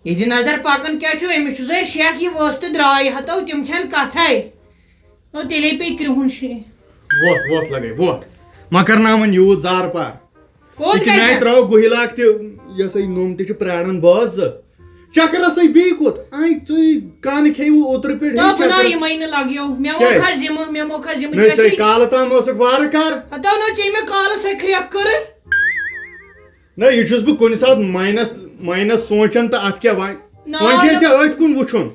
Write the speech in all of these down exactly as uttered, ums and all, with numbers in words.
یہِ دِ نظر پکان کیٛاہ چھُ، أمِس چھُ زَے شیخ یہِ ؤژھ تہٕ درٛاے ہتو، تِم چھَنہٕ کتھے۔ نو تیٚلے پیٚیہِ کرٛہُن شیٖن۔ ووتھ، ووتھ لگے، ووتھ۔ مہ کرناوُن یوٗت زار پار۔ کوٚت یہِ تہِ گژھِ؟ مےٚ ترٛٲو گُہہِ لاکھ تہِ، یہِ ہسا یہِ نوٚم تہِ چھُ پرٛاران بٲژ زٕ۔ چکرس ہے بیٚیہِ کوٚت؟ اَے ژٕے کانہٕ کھیٚیہِ اوترٕ پٮ۪ٹھ، ہے تو بہٕ ناو چکرس۔ یِمے نہٕ لگیو۔ مےٚ کیٛازِ؟ موکھ حظ یِمہٕ، مےٚ موکھ حظ یِمہٕ، نہ، ژےٚ ژےٚ ٲسٕے کالہٕ تام ٲسٕکھ وارٕ کار۔ ہتو نہ، ژےٚ مےٚ کالہٕ سۄ کرٛٮ۪کھ کٔرٕتھ۔ نہ، یہِ چھُس بہٕ کُنہِ ساتہٕ ماینس، ماینس سونٛچان تہٕ اتھ کیٛاہ وۄنۍ؟ نہ، وۄنۍ چھے نہ۔ ژےٚ أتھۍ کُن وُچھُن۔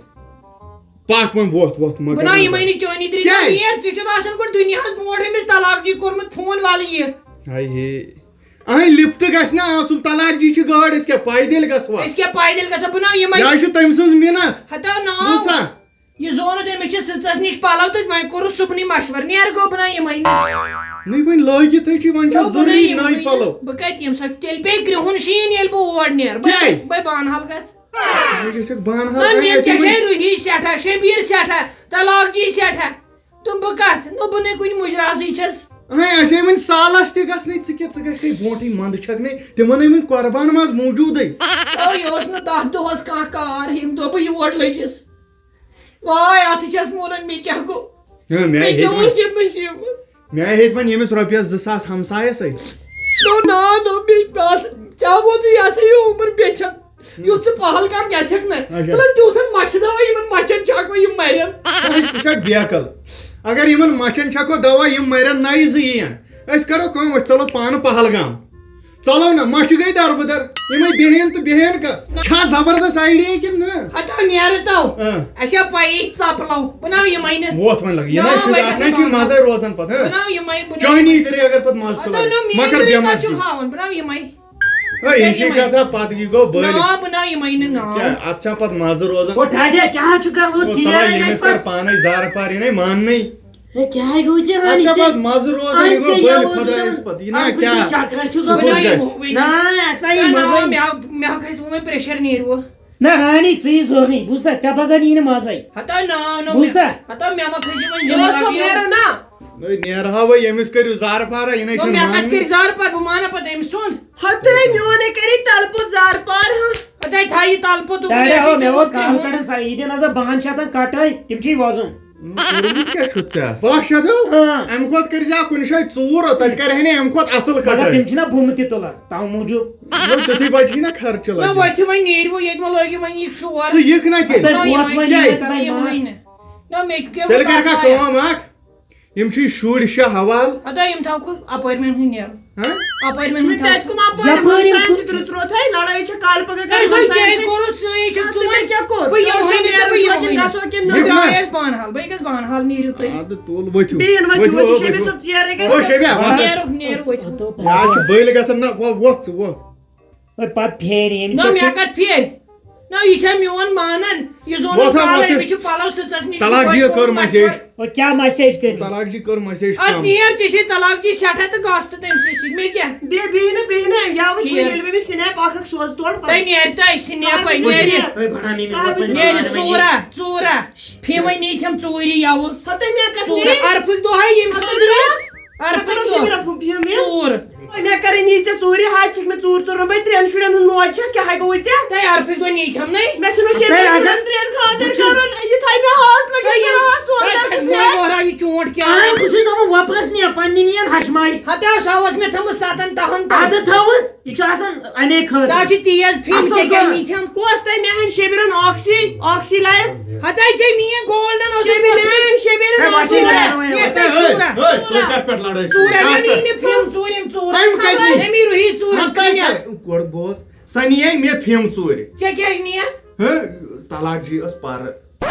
پکھ وۄنۍ وۄتھ، وۄتھ، مہ بہٕ کر نہ نظر۔ یِمے نہٕ چٲنی طریٖقہ کیٛازِ؟ نیر، ژےٚ چھُتھ آسان گۄڈٕ دُنیاہس برونٛٹھ أمِس طلاق جی کوٚرمُت فون والہٕ یہِ۔ ہاے ہے۔ اہے لفٹ گژھِ نہ آسُن، طلاق جی چھِ گٲڑۍ، أسۍ کیٛاہ پیدل گژھوا؟ أسۍ کیٛاہ پیدل گژھو؟ بہٕ نہ یِمے۔ یہِ حظ چھِ تٔمۍ سٕنٛز مِنت۔ ہتا ناو۔ بوٗزتھا؟ یہِ زونُتھ أمِس چھِ سٕژس نِش پلو تہٕ وۄنۍ کوٚرُس صُبنٕے مشور، نیر گوٚو بہٕ نہ یِمے نہٕ۔ نٔے وۄنۍ لٲگِتھٕے چھِ، وۄنۍ چھِ نہ، بہٕ نہ ضروٗری یِمے نٔے نہٕ۔ پلو۔ بہٕ کتہِ یِمہٕ سۄ؟ تیٚلہِ پیٚیہِ کرٛہُن شیٖن ییٚلہِ بہٕ اور نیرٕ۔ بہٕ کیٛازِ؟ بہٕ بانہال گژھٕ۔ وۄنۍ گژھکھ بانہال، نہ، وۄنۍ مےٚ گژھِ کیٛاہ وۄنۍ چھے روحی سٮ۪ٹھاہ، شبیٖر سٮ۪ٹھاہ، طلاق جی سٮ۪ٹھاہ۔ تِم بہٕ کتھ؟ نہ، بہٕ نَے کُنہِ مُجرازٕے چھَس۔ اہے، اَسے وۄنۍ سالس تہِ گژھنٕے، ژٕ کیٛاہ، ژٕ گژھکھے برونٛٹھٕے منٛدٕ چھکنٕے، تِمن ہے وۄنۍ قۄربان ماز موٗجوٗدٕے۔ اوے، یہِ اوس نہٕ تتھ دۄہس کانٛہہ کار، ییٚمہِ دۄہ بہٕ یور لٔجِس۔ واے، اتھ چھَس مونان، مےٚ کیٛاہ گوٚو؟ ہاں، مےٚ مےٚ کیٛاہ ہیٚتۍ وۄنۍ۔ اوس یہِ نصیٖبس؟ مےٚ ہیٚتۍ وۄنۍ ییٚمِس رۄپیس زٕ ساس ہمسایس ہے۔ نو، نا، نو، مےٚ باسان، ژےٚ ووتُے یہِ ہسا یہِ عمر بیٚچھن۔ یُتھ ژٕ پہلگام گژھکھ نہ، اچھا۔ مطلب، تیوٗتھن مچھِ دوا یِمن مچھن چھکو، یِم مرن۔ ہے، ژٕ چھکھ بیقل۔ اگر یِمن مچھن چھکو دوا، یِم مرن نَیہِ زٕ یِین۔ أسۍ کرو کٲم، أسۍ ژلو پانہٕ پہلگام۔ ژلو نہ، مچھِ گٔے دربٕدر۔ یِمے بیہن تہٕ بیہن کس؟ چھا زبردست idea کِنہٕ نہ؟ ہتو نیرٕ تو۔ اۭں۔ اَسہِ چھا پَیی ژپلو؟ بہٕ ناو یِمے نہٕ۔ ووتھ وۄنۍ لگہِ۔ یہِ نہ، نہ، شُرۍ، وۄنۍ اتھ نہ چھُ گژھِ مزے روزان پتہٕ، ہہ؟ بہٕ ناو یِمے، بہٕ ناو چٲنی یِمے۔ طریٖقہٕ اگر پتہٕ مزٕ ہتو تُلو۔ نہ، میٲنۍ مگر طریٖقہ بیمار چھُ چھُ۔ ہاوُن، بہٕ ناو یِمے۔ ہے، یہِ چھِ کتھا، پتہٕ یہِ گوٚو بٔلۍ۔ نا، بہٕ ناو یِمے نہٕ، نا۔ کیٛاہ، اتھ چھا پتہٕ مزٕ روزان؟ او ٹھاڈیا، کیٛاہ چھُ کران؟ او، تَلہ، ییٚمِس کر پانے زارٕ پار، یہِ نے مان نٕے۔ ہے، کیٛاہ گوٚو ژےٚ؟ اتھ وَنان چھا ژےٚ؟ پتہٕ مزٕ روزان، اَدٕ یہِ گوٚو ژےٚ بٔلۍ یَوٕ خۄدایس ژٕ پتہٕ۔ یہِ نا اَدٕ کُنہِ کیٛاہ؟ چکرس چھُس بہٕ آمُت۔ نہ، اتھ ما یی نہ، نہ، مزے۔ مےٚ آو، مےٚ آو کھسہِ وۄنۍ pressure نیرِ وۄنۍ۔ نہ، رانی، ژٕے زوہٕے، بوٗزتھا؟ ژےٚ بغٲر یی نہٕ مزے۔ ہتا نا، نا، بوٗزتھا؟ مےٚ، ہتا مےٚ ما کھسہِ وۄنۍ ژٕ زیُن اوس سا لگیو۔ نیرو نا؟ نٔے نیرہاو وۄنۍ، ییٚمِس کٔرِو زارٕ پارا، یہِ نَے نہ، چھَنہٕ مےٚ کتھ ماننٕے۔ کٔرۍ زارٕ پار، بہٕ مانہٕ پتہٕ أمۍ سُنٛد۔ ہتے میون ہے کٔرِتھ تلہٕ پوٚت زارٕ پار، ہا۔ ہتے تھایہِ تلہٕ پوٚت، دوٚپُن ڈاڈی، مےٚ چھُ ہو، مےٚ تیوٗت ووت کال کرٛہُن۔ کڑان سا، یہِ دِ نظر، بہن چھِ اتٮ۪ن کٹٲے، تِم چھِ وۄزُم۔ کوٚرمُت کیٛاہ چھُتھ ژےٚ؟ پاش چھِ اَتھ ہو؟ اۭں۔ اَمہِ کھۄتہٕ کٔرۍ زِ ہا کُنہِ جایہِ ژوٗر، تَتہِ کَرِ ہے نہٕ اَمہِ کھۄتہٕ اَصٕل مگر کَٹٲے۔ تِم چھِنہ بُمہٕ تہِ تُلان، تَمہِ موٗجوٗب۔ نہ، تیُتھُے بَچہِ نہ خرچہٕ نہ، لَگہِ۔ وۄتھِو وۄنۍ نیٖرِو ییٚتہِ، وۄنۍ لٲگِو وۄنۍ یہِ شور۔ ژٕ یِکھ نہ کیٚنٛہہ۔ تَتہِ نہ، ووت یِمَے وۄنۍ نہ، یہِ نہ، تَتہِ یِمَے ماس۔ نہ۔ نہ، مےٚ کیٛاہ تیٚلہِ کَر کانٛہہ وۄنۍ کٲم اَکھ، یِم چھِ شُرۍ شےٚ حوال۔ ہتا یِم تھاوکھ اَپٲرۍ مےٚ ہُنٛد نیرُن۔ ہاں؟ اپٲرۍ مےٚ یپٲرۍ ہمسایَن چھِ یِم ترٛوٚ ترٛوٚتھَے، لڑٲے چھِ کالہٕ پگاہ تۄہہِ کَران سۭتۍ ہمسایَن جاے سۭتۍ۔ کوٚرُتھ سۭتۍ چھُ اَدٕ ژٕ مےٚ وَن۔ کیٛاہ کوٚر؟ بہٕ یِمہٕ وۄنۍ نہٕ تہٕ بہٕ یِمہٕ وۄنۍ نہٕ۔ گژھو کِنہٕ نہ؟ بہٕ درٛایَس بانہال، بہٕ کیٛاہ گژھٕ بانہال، نیٖرِو تُہۍ۔ اَدٕ تُل ؤتھِو۔ بیٚیہِ یِنہٕ وۄنۍ ؤتھِو، چھُ ؤتھِو، شیمہِ ؤتھِو۔ صٲب ژیرَے گژھِ۔ او شیمہِ، وَتھ۔ نیرو، نیرو ؤتھِو۔ یہِ حظ چھِ بٔلۍ گژھان، نہ، وۄ-، وۄتھ ژٕ، وۄتھ۔ وۄنۍ پتہٕ پھیرِ ییٚمِس نہ، پٮ۪ٹھ مےٚ چھُ۔ کتھ پھیرِ؟ نہ، یہِ چھا میون مانان؟ یہِ زون وۄتھ ہا، پانے، وۄتھ۔ أمِس چھُ پلو سٕژس نِش، تلاش صُبحٲے جی کٔر کوٚرمُت message۔ مشورٕ۔ وۄنۍ کیٛاہ message کٔرِو؟ تلاش جی کٔر message اَدٕ کم۔ نیر، ژےٚ چھے تلاق جی سٮ۪ٹھاہ تہٕ گژھ تہٕ تٔمۍ سٕے سۭتۍ۔ مےٚ کیٛاہ؟ بیٚیہِ، بیٚیہِ نہٕ، بیٚیہِ نہٕ۔ یا وٕچھ وۄنۍ ٹھیٖک۔ ییٚلہِ بہٕ أمِس snap اکھ اکھ سوزٕ تورٕ پتہٕ۔ تۄہہِ نیرِ تۄہہِ snap اَتہِ، سُہ ہا نیرِ۔ بہٕ ہے بڑا مےٚ سُہ ہا مےٚ بہٕ نیرِ ژوٗرا، ژوٗرا۔ فیمے نی تھٮ۪م ژوٗرِ یَوٕ۔ ہتہٕ مےٚ کتھ ژوٗرا۔ نیرِ؟ عرفٕکۍ دۄہ ہا ییٚمہِ ہتہٕ سٕنٛدۍ مےٚ رٲژ۔ کتھ؟ عرفٕکۍ ہتہٕ دۄہ۔ شبیٖرا فُم-، فیمہِ؟ ژوٗر۔ مےٚ کَرے نی ژےٚ ژوٗرِ، ہا چھِکھ مےٚ ژوٗر ژوٗرمٕتۍ، ترٛٮ۪ن شُرٮ۪ن ہُنٛد موج چھَس، کیٛاہ ہا گوٚوُے ژےٚ؟ تۄہہِ عرفٕکۍ دۄہ نی تھٮ۪م نَے؟ مےٚ چھُنہٕ شیٚمہِ تۄہہِ شُرٮ۪ن اگر ترٛٮ۪ن خٲطرٕ بہٕ چھُس کَرُن، یہِ تھایہِ مےٚ ہاس لٔگِتھ تۄہہِ ژٕ رَہَس سون تۄہہِ تَتھ کَتہِ گژھِ مےٚ مےٚ؟ وۄہرا یہِ چونٛٹھ کیٛاہ؟ آے، بہٕ چھُس دَپان وۄپرَس نیر، پنٛنہِ نِیَن ہَچھ ماجہِ۔ ہَتہٕ حظ، سۄ ٲس مےٚ تھٲومٕژ سَتَن تَہَن تام۔ اَدٕ تھٲوٕتھ، یہِ چھُ آسان اَمے خٲطرٕ۔ سۄ چھِ تیز فِم، اَصٕل ژےٚ کیٛاہ پٲٹھۍ۔ نی تھٮ۪م؟ کۄس تۄہہِ مےٚ ہَن شیٚمہِ رَن آکسی، آکسی لایف؟ ہَتہٕ حظ ژےٚ میٛٲنۍ گولڈَن اوس شیٚمہِ اوس مےٚ ہَن شیٚمہِ رَن ہے، وۄنۍ آکسی چھِنہٕ لایف۔ لَڑٲے وۄنۍ۔ نیر تۄہہِ ہے، ژوٗرا۔ ہے، تُہۍ کَتھ پٮ۪ٹھ لَڑٲے؟ ژوٗرا، مےٚ نی نہٕ فِم ژوٗرِم ژوٗر۔ تٔمۍ کَتہِ نی؟ تٔمی روٗہی ژوٗرِم ہَتہٕ تۄہہِ کِنۍ۔ کَتہِ؟ گۄڈٕ بوز، سۄ نِیے مےٚ فِم ژوٗرِ۔ ژےٚ کیٛازِ نِیَتھ؟ ہہ، طلاق جی ٲس پَرٕ۔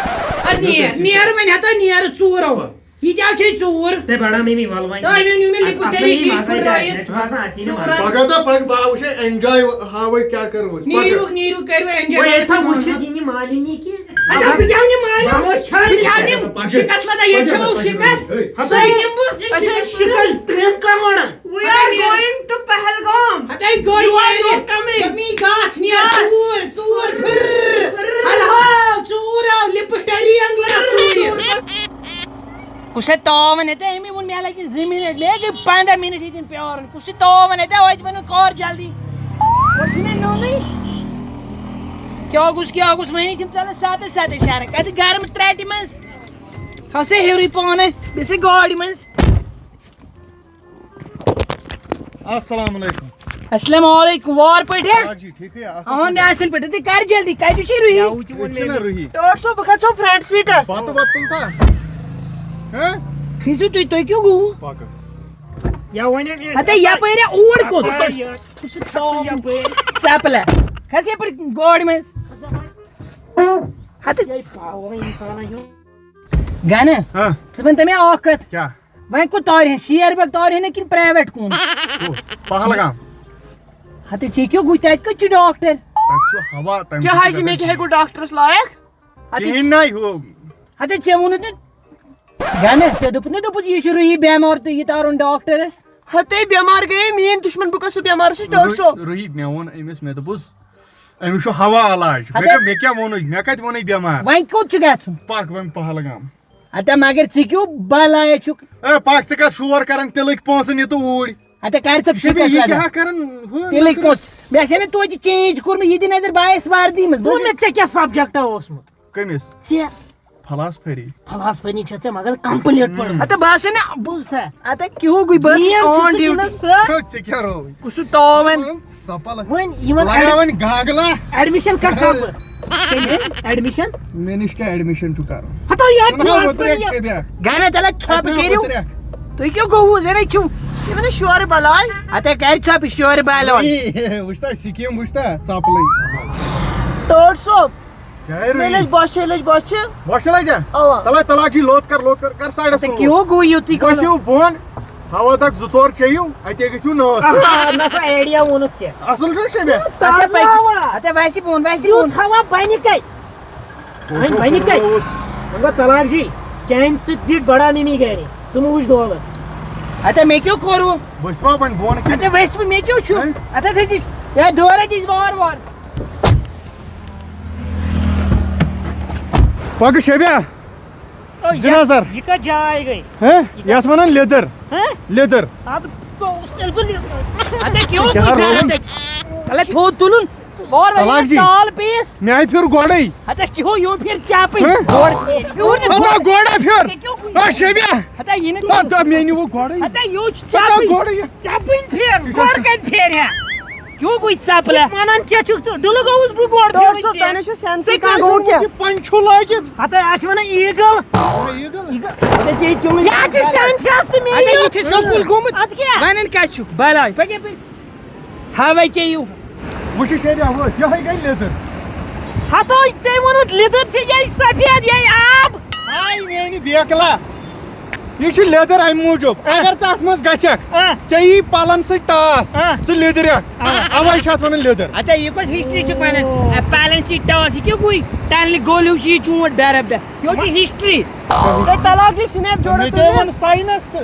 اَدٕ نیر، نیر وۄنۍ ہَتہٕ نیر ژوٗرو۔ ہہ۔ یہِ تہِ حظ چھے ژوٗر۔ تَے بڑا مےٚ وۄل وۄنۍ۔ تۄہہِ ؤنِو مےٚ اَتھ، لِپُن اَتھ تٔمی نہٕ یی شیٖشہِ مَزَے پھٕٹرٲیِتھ۔ مےٚ چھُ باسان اَتھ یی نہٕ مَزَے۔ ژوٗرَن۔ پگاہ تہٕ پگاہ بہٕ وٕچھے enjoy ہاوَے کیٛاہ کَرو أسۍ۔ نیٖرِو، پگاہ۔ نیٖرِو، کٔرِو enjoy، وۄنۍ ییٚتہِ سا وٕچھِتھ یی نہٕ مالِنی کینٛہہ۔ اَدٕ بہٕ کیٛاہ وَنہٕ مالِنی؟ بہٕ وٕچھِ ہا بہٕ کیٛاہ وَنہٕ؟ پگاہ، شِکَس لَگان، ییٚتہِ پگاہ، چھَو پگاہ، شِکَس۔ ہے۔ سۄ یِمہٕ بہٕ۔ أسۍ حظ شِکَس ترٛٮ۪ن کَرورَن۔ We are going to Pahalgam. ہَتَے گٔے You are نیرِ۔ Not coming. دوٚپمی گژھ نیر گژھ۔ ژوٗر، ژوٗر، پھٕر۔ پھٕر۔ ہَر ہاو، ژوٗر آو، لِپٹَری اَنگوٗرا ژوٗرِ۔ کُس ہے تاوَن ہَتَے؟ أمی ووٚن مےٚ لَگہِ زٕ مِنَٹ، مےٚ گٔے پنٛداہ مِنَٹ ییٚتٮ۪ن پیٛارُن۔ کُس ہے تاوَن ہَتَے؟ وۄتہِ وَنُن کار جلدی۔ وۄتہِ چھُنہٕ نوٚنُے۔ کیٛاہ گوٚژھ، کیٛاہ گوٚژھ، وۄنۍ چھِم ژَلان سَتَس سَتَس شہرَن۔ کَتہِ گرم ترٛٹہِ منٛز؟ کھسے ہیوٚرُے پانَے، بیٚیہِ سٕے گاڑِ منٛز۔ السلام علیکم۔ السلام علیکم، وار پٲٹھۍ ہا؟ آ جی، ٹھیکھٕے، اصل اہن پٲٹھۍ۔ اصل پٲٹھۍ۔ تہٕ کر جلدی، کتہِ چھُے روحی؟ ییٚتہِ چھُنہ روحی۔ ڈاکٹر صٲب، بہٕ کھسو فرنٹ سیٹس۔ بتہٕ وتہٕ تُل تا۔ ہہ؟ کھٔسِو تُہۍ، تُہۍ کیٛاہ گوٚوٕ؟ پکہٕ۔ یا وۄنۍ ہتے یپٲرۍ ہا اوٗر کوٚت؟ اَپٲرۍ یہِ۔ ژپلہ۔ کھس یپٲرۍ گاڑِ منٛز۔ ہتے یہِ پاوَر اِنسانَس ہیوٚو۔ گنہ، ہہ؟ ژٕ ؤنۍ تہٕ مےٚ اکھ کتھ۔ کیٛاہ؟ وۄنۍ کوٚت تارِ ہن؟ شیر باغ تارِ ہن کِنہٕ پرایویٹ کُن؟ کُس؟ پہلگام۔ ہتے ژےٚ کیٛاہ گوٚو؟ تتہِ کتہِ چھُ ڈاکٹر؟ تتہِ چھُ ہوا، تمہِ کیٛاہ سۭتۍ حظ چھِ گژھان مےٚ کیٛاہ ہیٚکو ڈاکٹرس لایق؟ ہتے کِہیٖنۍ نہ ہُہ۔ ہتے ژےٚ ووٚنُتھ نہٕ۔ گنہ، ژےٚ دوٚپُتھ نہٕ، دوٚپُتھ یہِ چھُ روحی بٮ۪مار تہٕ یہِ تارُن ڈاکٹرس۔ ہتے بٮ۪مار گٔیے میٛٲنۍ دُشمن، بہٕ کَس سُہ بٮ۪مارَس نِش ڈاکٹر صٲب؟ روحی، روحی، مےٚ ووٚن أمِس، مےٚ دوٚپُس أمِس چھُ ہوا علاج۔ مےٚ ہتے۔ کیٛاہ، مےٚ کیٛاہ ووٚنُے؟ مےٚ کتہِ ووٚنُے بٮ۪مار؟ وۄنۍ کوٚت چھُ گژھُن؟ پکھ وۄنۍ پہلگام۔ ہتے مگر ژٕ کیٛاہ بلاے چھُکھ؟ اے پکھ، ژٕ کر شور کران، تیٚلہِ لٔگۍ پونٛسہٕ نہِ تہٕ اوٗرۍ۔ ہتے کر ژٕ شبی، فِکر یہِ لگا۔ کیٛاہ کران؟ ہُہ تیٚلہِ لٔگۍ پونٛسہٕ۔ مےٚ چھےٚ نہٕ توتہِ چینج کوٚرمُت، یہِ دِ نظر، بہٕ آیس وردی منٛز۔ بہٕ دوٚپ ٲسٕس مےٚ ژےٚ کیٛاہ سبجیکٹا اوسمُت؟ کٔمِس؟ ژےٚ۔ فلاسفری۔ فلاسفنی چھےٚ ژےٚ مگر کمپلیٖٹ پٔرمٕژ۔ ہتے بہٕ آسے نہٕ بوٗز تھا؟ ہتے کیٛاہ گوٚو، بہٕ ٲسٕس گیم آن چھُ ژٕ ڈیوٹی۔ گِنٛدان سا؟ ہے، ژےٚ کیٛاہ رووُے؟ کُس چھُ تاو وۄنۍ؟ سپل۔ وۄنۍ یِمن لگاوان گاگلا۔ ایڈمِشن کر کرٕ بہٕ؟ ایڈمِشن؟ مےٚ نِش کیٛاہ ایڈمِشن چھُ کرُن؟ ہتو یار ژٕ نہ کیٛاہ ہاو آسہٕ وۄترٮ۪کھ یہِ؟ شبیا۔ گرا تلہ ژھۄپہٕ ژٕ نہ ہاو کٔرِو۔ وۄترٮ۪کھ۔ تُہۍ کیٛاہ گوٚوٕ؟ زَن ہے چھِو۔ یہِ وَنان شورٕ بلاے۔ ہتے کر ژھۄپہٕ شورٕ بالون۔ اے، وٕچھ تا سکیٖم، وٕچھ تا ژپلٕے۔ ٹٲٹھ صٲب، کیٛاہ ہے مےٚ روٗدی؟ لٔج بۄچھِ، لٔج بۄچھِ۔ بۄچھِ لجا؟ اوا۔ تلا تلا جی لوت کر، لوت کر، کر سایڈس تہٕ کُن۔ کیٛاہ گوٚو یُتُے گٔژھِو بۄن، ہوا دگ زٕ ژور چیٚیِو، اتے گٔژھِو نٲر۔ آ، نسا آیڈیا ووٚنُتھ ژےٚ۔ اصل چھُ شبیا۔ اچھا پٔکِو۔ ہتے ویسی بۄن، ویسی بۄن۔ یوٗت ہوا بنہِ کتہِ؟ وۄنۍ بنہِ کتہِ؟ وۄنۍ گوٚو طلاق جی، چانہِ سۭتۍ بیٖٹھ بڑا ممی گرِ، ژٕ مہٕ وٕچھ دولت۔ ہتے مےٚ کیٛاہ کوٚروٕ؟ بہٕ چھُس ما وۄنۍ بۄن کِنہٕ؟ ہتے ویسی بہٕ، مےٚ کیٛاہ چھُ؟ ہہ؟ ہتے تھٲیزِ یا ڈورے دِس وار وار۔ پکہٕ شبیا۔ او، دِ یہِ، نظر۔ یہِ کتھ جاے گٔے؟ ہہ؟ یتھ ونان لیٚدٕر۔ ہہ؟ لیٚدٕر۔ اتھ گوٚو تیٚلہِ بہٕ لیٚدٕر۔ ہتے کیٛاہ کیٛاہ گوٚو؟ رووُے؟ ہتے تلے تھوٚد تُلُن۔ وار وار طلاق جی۔ تال پیس۔ مےٚ آیہِ پھِر گۄڈے۔ ہتے کیٛاہ یور پھر چاپٕنۍ۔ ہہ؟ گۄڈ پھر۔ یور نہٕ ہتا گۄڈ۔ گۄڈے پھِر۔ ژےٚ کیٛاہ گوٚو؟ آ شبیا۔ ہتے یہِ نہٕ۔ ہتا مےٚ نیوٗ گۄڈے۔ ہتے یہِ چھُ ہتا چاپٕنۍ۔ گۄڈے۔ چاپٕنۍ پھر۔ گۄڈ کتہِ پھیرِ ہا؟ کیٛاہ گوٚو ژپلہ؟ ونان کیٛاہ چھُکھ ژٕ؟ دِلہٕ گوٚوُس بہٕ گۄڈٕ ڈاکٹر پھیرُن صٲب، ژےٚ۔ تۄہہِ نہ چھُو سٮ۪نسٕے ژےٚ کانٛہہ کیٛاہ گوٚمُت کیٛاہ؟ یہِ پنچ چھُ لٲگِتھ۔ ہتے اَتھ چھِ ونان ایٖگل۔ اے، یہِ گوٚو۔ ہتے ژےٚ چوٗنٛٹھۍ۔ کیٛاہ چھُ سٮ۪نسَس تہٕ مےٚ ہتے یہِ؟ یہِ چھُ سکوٗل گوٚمُت۔ اَدٕ کیٛاہ؟ ونان کیٛاہ چھُ؟ بلاے۔ پٔکِو، پٔکِو۔ ہاوے چیٚیِو۔ وٕچھ یہِ شیریا ہُہ، یِہوٚے گٔے لیٚدٕر۔ ہتو ژےٚ ووٚنُتھ لیٚدٕر چھِ یِہوٚے سفید یِہوٚے آب۔ آے میٛانہِ بیکلا۔ یہِ چھُ لیٚدٕر اَمہِ موٗجوٗب۔ اگر ژٕ اَتھ منٛز گژھکھ، آ۔ ژےٚ یی پَلَن سۭتۍ ٹاس، آ۔ ژٕ لیٚدٕریٚکھ۔ آ۔ اَوَے چھِ اَتھ وَنان لیٚدٕر۔ ہتے یہِ کۄس ہسٹری چھِ ونان؟ اے، پالن سی ٹاس، یہِ کیٛاہ گوٚو؟ تَلنہِ گولیو چھُ یہِ چونٛٹھ برف دہ۔ یہِ چھِ ہسٹری۔ ہے طلاق جی سنیپ جوڑو مےٚ تُہۍ تہِ مےٚ۔ ووٚن ساینس تہٕ۔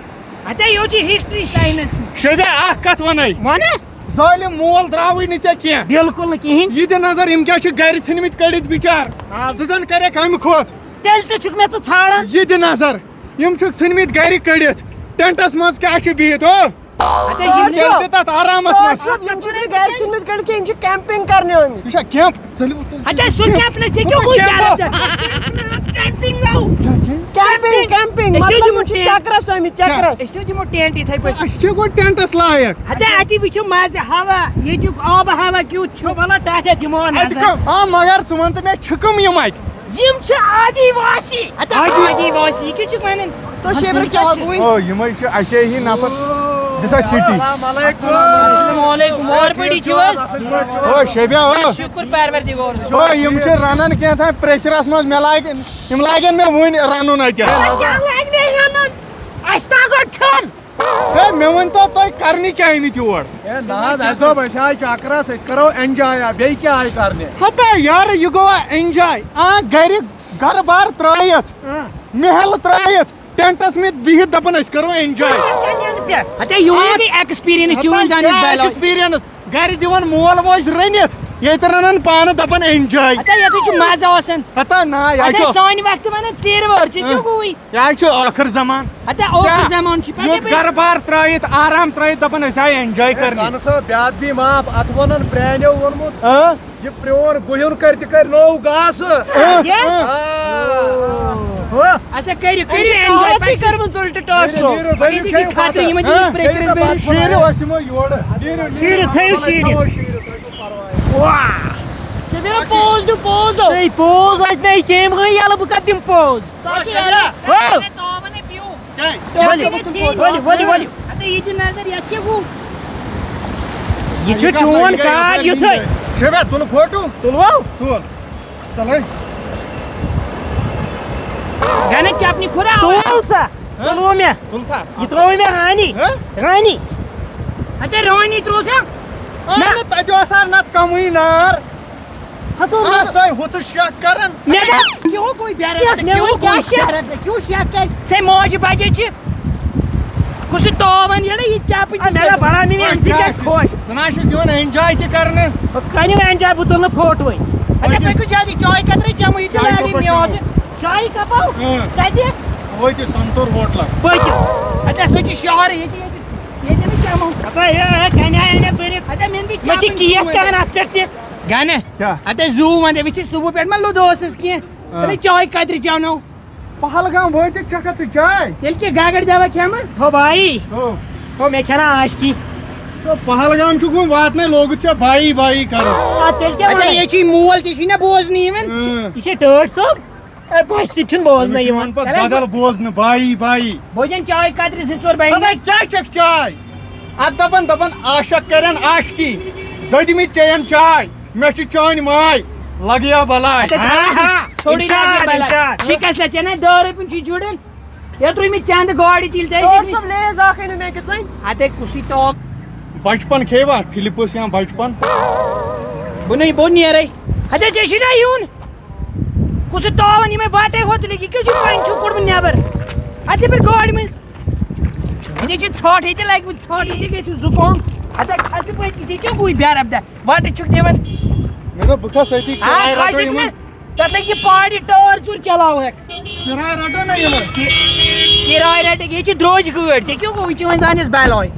ہتے یہِ چھِ ہسٹری ساینس۔ شبیا، اکھ کتھ وَنَے۔ وَنہٕ؟ ظٲلِم مول درٛاوٕے نہٕ ژےٚ کینٛہہ۔ بِلکُل نہٕ کِہیٖنۍ۔ یہِ دِ نظر، یِم کیٛاہ چھِ گرِ ژھٕنمٕتۍ کٔڑِتھ بِچار؟ آ۔ ژٕ زَن کَرٮ۪کھ اَمہِ کھۄتہٕ۔ تیٚلہِ تہِ چھُکھ مےٚ ژٕ ژھانٛڈان۔ یہِ دِ نظر، یِم چھِکھ ژھٕنمٕتۍ گرِ کٔڑِتھ۔ ٹٮ۪نٹَس منٛز کیٛاہ چھِ بِہِتھ ہو؟ ہتے یِم چھِ۔ ییٚلہِ تہِ تَتھ آرامَس منٛز۔ ڈاکٹر صٲب، یِم چھِنہٕ گرِ ژھٕنمٕتۍ کٔڑِتھ کینٛہہ، یِم چھِ کیمپِنٛگ کرنہِ آمٕتۍ۔ یہِ چھا کیمپ؟ ژٔلِو تُہۍ۔ ہتے سُہ کیمپ نہٕ، ژےٚ کیٛاہ گوٚو کیمپ؟ کیمپ۔ کیمپِنٛگ، کیمپِنٛگ، أسۍ مطلب کیٛاہ یِم چھِ دِمو ٹینٹ؟ چکرس آمٕتۍ، چکرس۔ أسۍ کیٛاہ دِمو ٹینٹ یِتھَے پٲٹھۍ؟ أسۍ کیٛاہ گوٚو ٹینٹَس لایق؟ ہتے اَتی وٕچھو مَزٕ ہوا، ییٚتیُک آب ہوا کیُتھ چھُ، وَلہٕ تَتھ ہا دِمو اَتہِ نظر۔ کم-، آ، مگر ژٕ وَن تہٕ مےٚ، چھِ کٕم یِم اَتہِ؟ یِم چھِ آدی واسی۔ ہتے آدی۔ آدی واسی، یہِ کیٛاہ چھُکھ وَنان؟ تو شیبر کیا ہو گئی؟ او، یِمَے چھِ اَسے ہی نفر۔ دِسا سِٹی۔ السلام علیکم، وار پٲٹھۍ چھِو حظ؟ او، شبیا، او۔ شُکُر پروردگارس۔ او، یِم چھِ رَنان کینٛہہ تام پریشرَس منٛز، مےٚ لاگہِ، یِم لاگن مےٚ وٕنۍ رَنُن اَتہِ۔ کیٛاہ لگہِ مےٚ رَنُن؟ اَسہِ تہِ گوٚو کھیوٚن۔ ہے، مےٚ ؤنۍ تو، تُہۍ کَرنہِ کیٛاہ آمٕتۍ یور؟ ہے نہ حظ، اَسہِ دوٚپ أسۍ آے چکرس، أسۍ کرو enjoy، آ، بیٚیہِ کیٛاہ آے کرنہِ؟ ہتا یارٕ، یہِ گوٚوا enjoy؟ آ، گرِ گرٕ بار ترٲیِتھ، محل ترٲیِتھ، ٹینٹس منٛز بِہِتھ دَپان أسۍ کرو enjoy۔ ہتے یہِ گٔے ایکسپیرینس چٲنۍ زانہِ کیٛاہ بلاے۔ experience؟ گرِ دِوان مول موج رٔنِتھ، ییٚتہِ رَنان پانہٕ دَپان enjoy۔ ہتا ییٚتہِ چھُ مَزٕ آسان۔ ہتا نا، یہِ ہتا چھُ سانہِ وقتہٕ وَنان ژیٖرۍ وٲر، ژےٚ کیٛاہ گوٚوُے؟ یہِ چھُ ٲخٕر زمان۔ ہتا ٲخٕر کیٛاہ؟ زمان چھُ، پَتہٕ یُتھ یَپٲرۍ گَرٕ بار ترٛٲیِتھ، آرام ترٛٲیِتھ دَپان أسۍ آیہِ enjoy ہے، کَرنہِ۔ خانہٕ صٲب، بیٛاکھ دی معاف، اَتھ وَنان پرٛانیو ووٚنمُت۔ آ؟ یہِ پرٛون گُہیُن کَرِ تہِ کَرِ نوٚو گاسہٕ۔ آ، یہِ؟ آ۔ ہُہ؟ اچھا، کٔرِو، کٔرِو أمِس چھِ enjoy۔ عادتٕے کٔرمٕژ اُلٹہٕ ٹاس نیٖرِو، سو۔ نیٖرِو، بٔرِو، أمِس کھیٚیِو کھاتہٕ بَتہٕ۔ یِمَن ہا؟ یِم پرٛٮ۪کرٮ۪ن کٔرِو سا بٔرِو۔ بَتہٕ۔ شیٖرِو أسۍ یِمو یورٕ۔ نیٖرِو، نیٖرِو۔ شیٖرِو، تھٲیِو شیٖرِتھ۔ واہ۔ شبیٖر، پوز دیُن، پوز دیُن۔ ہے، پوز اَتہِ نَے کیٚمۍ گٔے یَلہٕ، بہٕ کَتہِ دِمہٕ پوز؟ سُہ چھُ یَلہٕ۔ ہو۔ کیٛازِ؟ ؤلِو، ؤلِو، ؤلِو، ؤلِو۔ اَدٕ یہِ تہِ نظر، یَتھ کیٛاہ گوٚو؟ یہِ چھُ یہِ کَتھ چون لَگہِ؟ کار یہِ یُتھُے۔ چھُ مےٚ تُلہٕ فوٹو؟ تُلوو؟ تُل۔ تَلَے۔ گَنہٕ چَپنہِ کھُرا۔ تُل سا۔ ہہ؟ تُلوو مےٚ۔ تُل تھا۔ یہِ ترٛووُے مےٚ رانی۔ ہہ؟ رانی۔ اَدٕ رانی ترٛوو ژےٚ؟ اَہَن نہ۔ نہٕ، تَتہِ اوس آز نَتہٕ کَمٕے نار۔ ہتو آ، مےٚ سۄے ہُتھٕ شک کران۔ مےٚ دوٚپ، کیوں کوئی بیرت کیٛاہ؟ ہے؟ مےٚ کیوں ووٚن کوئی کیٛاہ چھِ؟ بیرت ہے؟ کیوں شک کرِ؟ ژےٚ ماجہِ بجے چھِ۔ کُس چھُ تاوَن ییٚلہِ یہِ چپٕنۍ آ، مےٚ دوٚپ، بڑا مےٚ أمۍ سۭتۍ گژھِ خۄش۔ ژٕ نہ حظ چھُکھ دِوان enjoy تہِ کرنہٕ۔ بہٕ کَرٕ وۄنۍ enjoy، بہٕ تُلہٕ نہٕ فوٹوٕے۔ اَدٕ پٔکِو جلدی، چاے قطرٕ چٮ۪مو، یہِ تہِ چاے لارِ کَپا میوٗٹھ۔ چٮ۪مو؟ چایہِ کَپا؟ اۭں۔ کَتہِ؟ وٲتِو سنتور ہوٹلَس۔ پٔکِو۔ اَتہِ ہسا چھِ شہرٕ، ییٚتہِ، ییٚتہِ، ییٚتہِ نہٕ چٮ۪مو۔ ہتا ہے، ہے، کَنہِ آے مےٚ بٔرِتھ۔ اَتہِ مےٚ نہٕ بیٚیہِ مےٚ چھِ چاے کیس چٮ۪مو۔ تہِ ہن اَتھ پٮ۪ٹھ تہِ۔ گنہٕ۔ کیٛاہ؟ اَتہِ زوٗ وَنٛدٕ، وٕچھ صُبح پٮ۪ٹھ ما لوٚدوس کِینٛہہ؟ آ۔ تیٚلہِ چاے کترِ چاونو۔ پہلگام وٲتِتھ چھکھا ژٕ چاے؟ تیٚلہِ کیٛاہ گگر دوا کھٮ۪مہٕ؟ ہو بھایی۔ ہو۔ ہو، مےٚ کھٮ۪نا عاشقی۔ تو پہلگام چھُکھ وۄنۍ واتنَے، لوگُتھ ژےٚ بھایی بھایی کرُن۔ آ، تیٚلہِ کیٛاہ اَدٕ وَنَے؟ یے چھُے مول، ژےٚ چھُے نہ بوزنہٕ یِوان۔ اۭں۔ یہِ چھے ٹٲٹھ صٲب؟ اے، بس، یہِ چھُنہٕ بوزنَے یہِ چھُ یِوان۔ یِوان پتہٕ بدل بوزنہٕ، بھایی بھایی۔ بوزن چاے کترِ زٕ ژور بنہِ۔ پتہ کیٛاہ چھکھ چاے؟ اتھ دپان، دپان عاشق کرن عاشقی، دٔدمٕتۍ چیٚین چاے، مےٚ چھِ چٲنۍ ماے، لگیا بلاے۔ اچھا، ہاں، ہاں۔ چھوڑی اِنشاء نا اللہ، بلاے۔ اِنشاء اللہ۔ شکست لا، ژےٚ نا دہ رۄپیہِ چھُے جُڑان۔ یتھ روٚے مےٚ چندٕ گاڑِ تیٖل ژےٚ ٲسۍ ڈاکٹر أمِس۔ صٲب، لیز اکھ أنِو مےٚ کیُتھ وۄنۍ۔ ہتے کُسٕے ٹاپ۔ بچپن کھیوا فلپس یا بچپن؟ بہٕ نے، بہٕ نیرے۔ ہتے ژےٚ چھُے نا یُن۔ کُس چھُ تاوان یِمے واٹے ہوتلہِ، یہِ کیٛاہ چھُ پنٛجہِ چھُ کوٚڑمُت نٮ۪بر؟ اَتھ چھِ پٮ۪ٹھ گاڑِ منٛز۔ یہِ چھِ ژھۄٹھ ییٚتہِ لٔگمٕتۍ، ژھۄٹھ ییٚتہِ گٔے چھُ زُکام۔ اَتھ ہا، اَتھ چھِ پٔتۍ کِنۍ یہِ کیٛاہ گوٚو بیرب دہ؟ واٹہٕ چھُکھ دِوان۔ مےٚ دوٚپ بہٕ کھسہٕ أتی آ، کِراے رَٹو کھسہِ یِمَن۔ مےٚ، تَتھ لَگہِ یہِ پاڑِ ٹٲر ژور چلاوہَکھ۔ کِراے رَٹو نہ یِمَن۔ کہِ-، کِراے رَٹَکھ، یہِ چھِ درٛوج گٲڑۍ، ژےٚ کیٛاہ گوٚو؟ یہِ چھِ وۄنۍ زانٮ۪س بَلوے۔